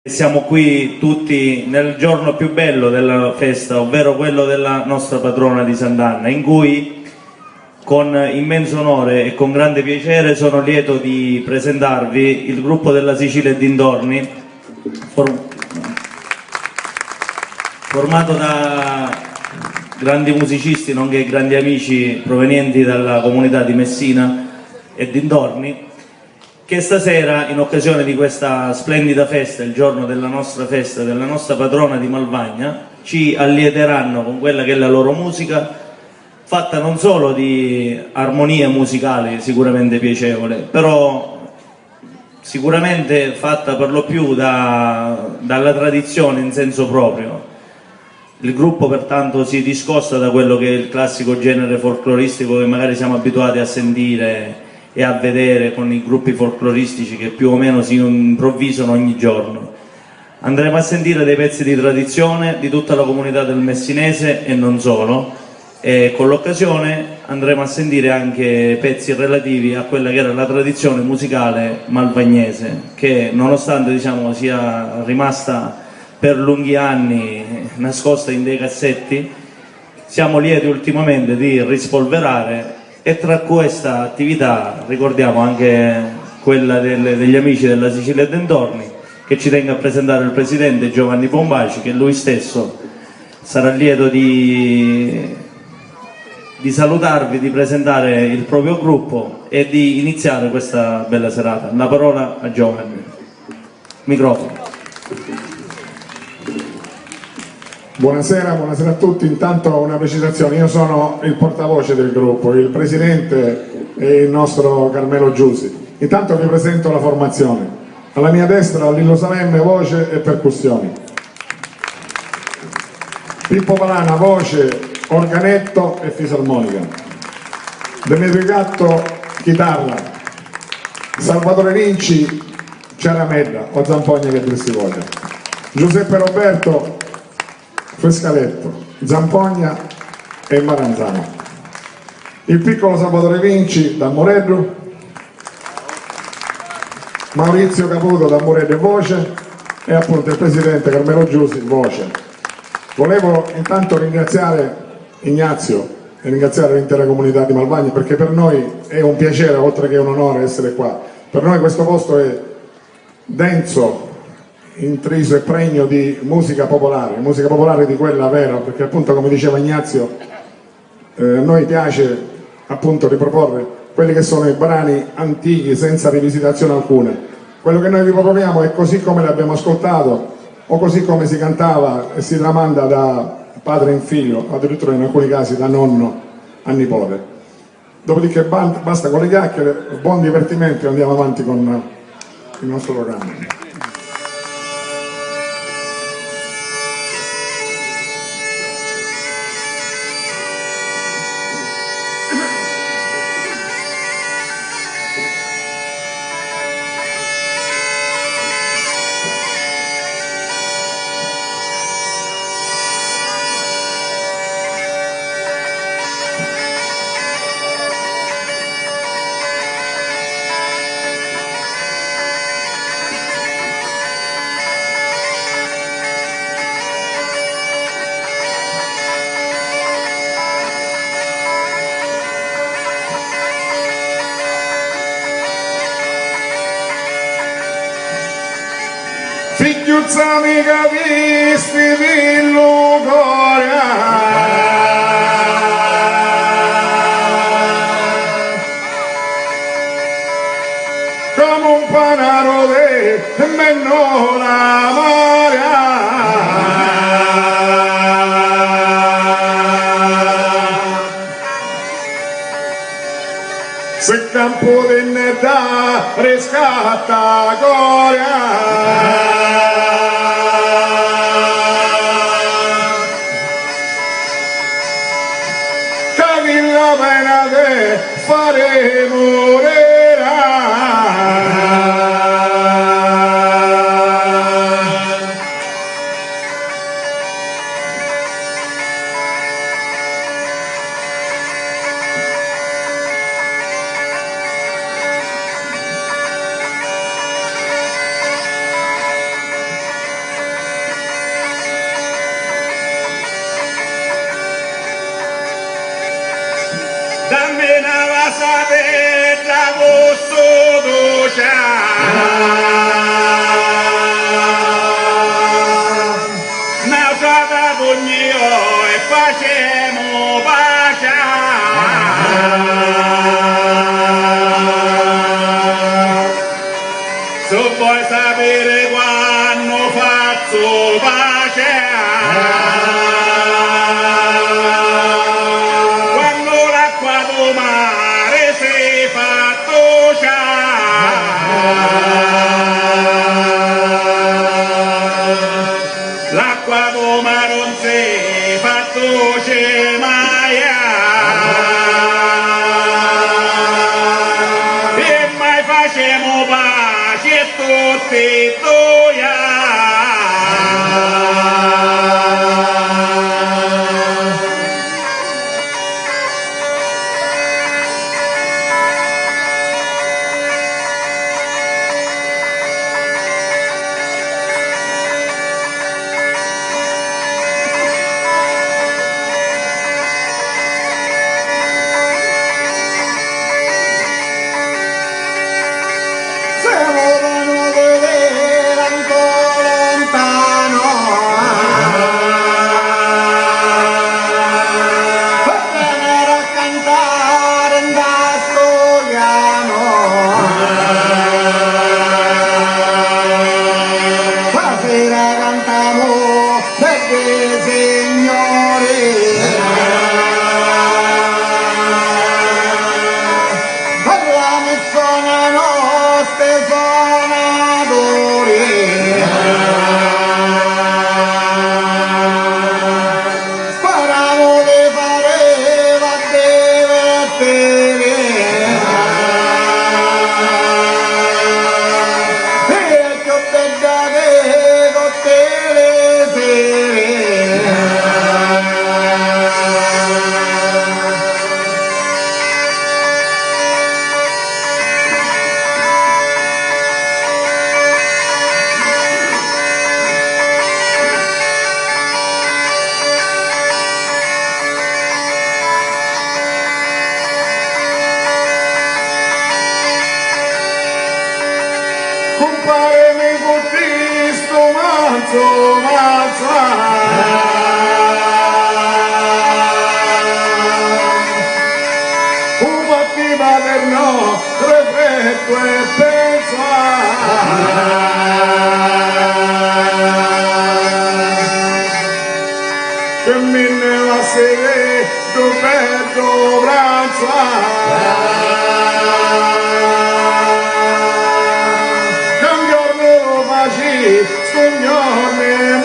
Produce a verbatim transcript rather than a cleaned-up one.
Siamo qui tutti nel giorno più bello della festa, ovvero quello della nostra patrona di Sant'Anna, in cui con immenso onore e con grande piacere sono lieto di presentarvi il gruppo della Sicilia e dintorni, for- formato da grandi musicisti, nonché grandi amici provenienti dalla comunità di Messina e dintorni, che stasera, in occasione di questa splendida festa, il giorno della nostra festa, della nostra patrona di Malvagna, ci allieteranno con quella che è la loro musica, fatta non solo di armonie musicali sicuramente piacevole, però sicuramente fatta per lo più da- dalla tradizione in senso proprio. Il gruppo pertanto si discosta da quello che è il classico genere folcloristico che magari siamo abituati a sentire e a vedere con i gruppi folcloristici che più o meno si improvvisano ogni giorno. Andremo a sentire dei pezzi di tradizione di tutta la comunità del Messinese e non solo, e con l'occasione andremo a sentire anche pezzi relativi a quella che era la tradizione musicale malvagnese, che nonostante, diciamo, sia rimasta per lunghi anni nascosta in dei cassetti, siamo lieti ultimamente di rispolverare, e tra questa attività ricordiamo anche quella delle- degli amici della Sicilia e dintorni, che ci tengo a presentare il presidente Giovanni Bombaci, che lui stesso sarà lieto di, di salutarvi, di presentare il proprio gruppo e di iniziare questa bella serata. La parola a Giovanni. Microfono. Buonasera, buonasera a tutti. Intanto una precisazione, io sono il portavoce del gruppo, il presidente è il nostro Carmelo Giusi. Intanto vi presento la formazione. Alla mia destra Lillo Salemme, voce e percussioni. Pippo Palana, voce, organetto e fisarmonica. Demetrio Gatto, chitarra. Salvatore Vinci, ciaramedda, o zampogna che dir si voglia. Giuseppe Roberto, friscaletto, zampogna e maranzana. Il piccolo Salvatore Vinci, tammureddu. Maurizio Caputo, tammureddu e voce. E appunto il presidente Carmelo Giusi, voce. Volevo intanto ringraziare Ignazio e ringraziare l'intera comunità di Malvagna, perché per noi è un piacere, oltre che un onore, essere qua. Per noi questo posto è denso, intriso e pregno di musica popolare, musica popolare di quella vera, perché appunto, come diceva Ignazio, eh, a noi piace appunto riproporre quelli che sono i brani antichi senza rivisitazione alcuna. Quello che noi vi proponiamo è così come l'abbiamo ascoltato o così come si cantava e si tramanda da padre in figlio, addirittura in alcuni casi da nonno a nipote. Dopodiché ban- basta con le chiacchiere, buon divertimento e andiamo avanti con il nostro programma. Figghiuzza mi capisti di lu cori, comu un panaru di mennuna amara. Si campu di netta riscatta cori, ca chilla pena di fari murira. Sta pedda cu stu ducia, na frata d'ogni io e facemu pacia. Si vuoi sapere quanno fazzu pace, quanno l'acqua do mare si fa doce. L'acqua do mare non si fa doce mai, e mai facemu pace tutti e due. Semu venuti di tantu luntanu, per venire a cantare in stu chianu. Stasera cantamu beddi signori, parlami sonanu sti sonaturi. Speramu di fari va divertiri, e chiù bedda che tutti li siri. Cumpari mi cu sti stu mazzu, mazzu, u patti paterno refrettu e pensa che mi ne va a siri du beddu pranzu. Che un giornu lu faci stu giornu.